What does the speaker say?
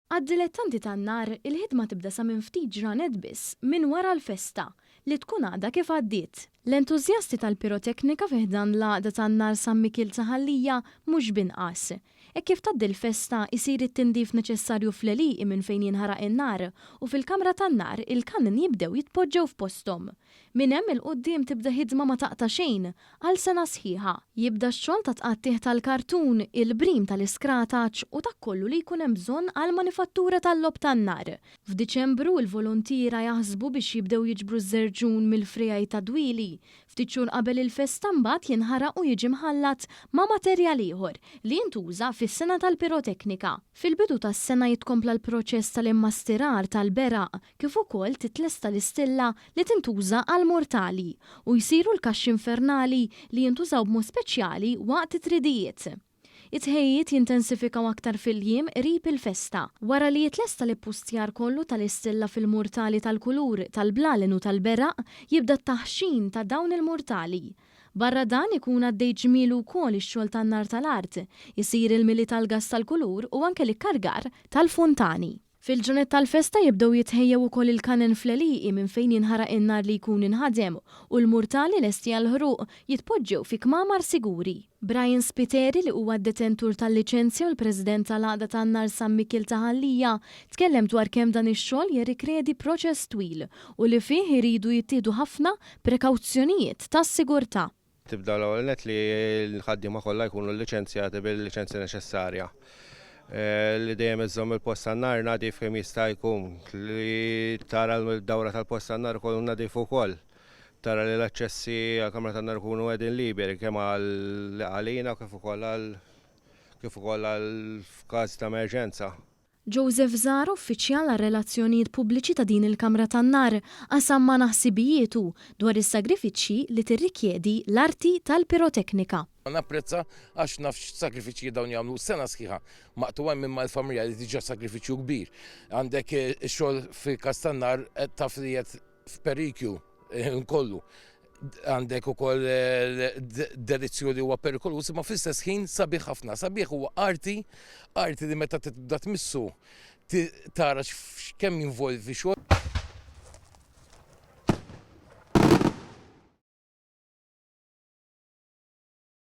Għad-dilettanti tan-nar, il-ħidma tibda sa minn ftit ġranet biss minn wara l-festa, li tkun għadha kif għaddiet. L-entużjasti tal-piroteknika fi ħdan l-Għaqda tan-Nar San Mikiel ta' Ħal Lija mhux b'inqas. Hekk kif tgħaddi l-festa, isir it-tindif neċessarju fl-għelieqi minn fejn jinħaraq in-nar u fil-kamra tan-nar il-kannen jibdew jitpoġġew f'posthom. Minn hemm 'il quddiem tibda ħidma ma taqta' xejn għal sena sħiħa. Jibda x-xogħol ta' tqattigħ tal-kartun, il-brim tal-iskrataċ u dak kollu li jkun hemm bżonn għall-manifattura tal-logħob tan-nar. F'Diċembru, il-voluntiera jaħsbu biex jibdew jiġbru ż-żerġun mill-friegħi tad-dwieli. Ftit xhur qabel il-festa mbagħad jinħaraq u jiġi mħallat ma' materjal ieħor li jintuża fis-sengħa tal-piroteknika. Fil-bidu tas-sena jitkompla l-proċess tal-immastirar tal-beraq kif ukoll titlesta l-istilla li tintuża għall-murtali u jsiru l-kaxxi infernali li jintużaw b'mod speċjali waqt it-tridijiet. It-tħejjijiet jintensifikaw aktar fil-jiem qrib il-festa. Wara li jitlesta l-ippustjar kollu tal-istilla fil-murtali tal-kulur, tal-blalen u tal-beraq, jibda t-taħxin ta' dawn il-murtali. Barra dan ikun għaddej ġmielu wkoll ix-xogħol tan-nar tal-art, isir il-mili tal-gass tal-kulur u anke l-ikkargar tal-funtani. Fil-ġranet tal-festa jibdew jitħejjew ukoll il-kanen fl-għelieqi minn fejn jinħaraq in-nar li jkun inħadem u l-murtali lesti għall-ħruq jitpoġġew fi kmamar siguri. Brian Spiteri li huwa d-detentur tal-liċenzja u l-President tal-Għaqda tan-Nar San Mikiel ta' Ħal Lija tkellem dwar kemm dan ix-xogħol jerrikredi proċess twil u li fih iridu jittieħdu ħafna prekawzjonijiet ta' sigurtà. Tibda l-ewwel nett li l-ħaddiema kollha jkunu lliċenzjati bil-liċenzja neċessarja. Li dejjem iżżomm il-post tan-nar nadif kemm jista' jkun, li tara l-dawra tal-post tan-nar ikun nadif ukoll. Tara li l-aċċessi għall-kamra tan-nar ikunu qegħdin liberi kemm għal għalina kif ukoll għal kif ukoll għal f'każ ta' emerġenza. Joseph Zahra, uffiċjal għar-relazzjonijiet pubbliċi ta' din il-Kamra tan-Nar, qasam magħna ħsibijietu dwar is-sagrifiċċji li tirrikjedi l-arti tal-piroteknika. Napprezza għax naf x'sagrifiċċji dawn jagħmlu sena sħiħa maqtugħin minn mal-familja li diġà sagrifiċċju kbir. Għandek ix-xogħol fil-każ tan-nar taf li qed f'perikju kollu. Għandek ukoll delizzju li huwa perikoluż imma fl-istess ħin sabiħ ħafna. Sabiħ huwa arti, arti li meta tibda tmissu tara kemm jinvolvi xogħol.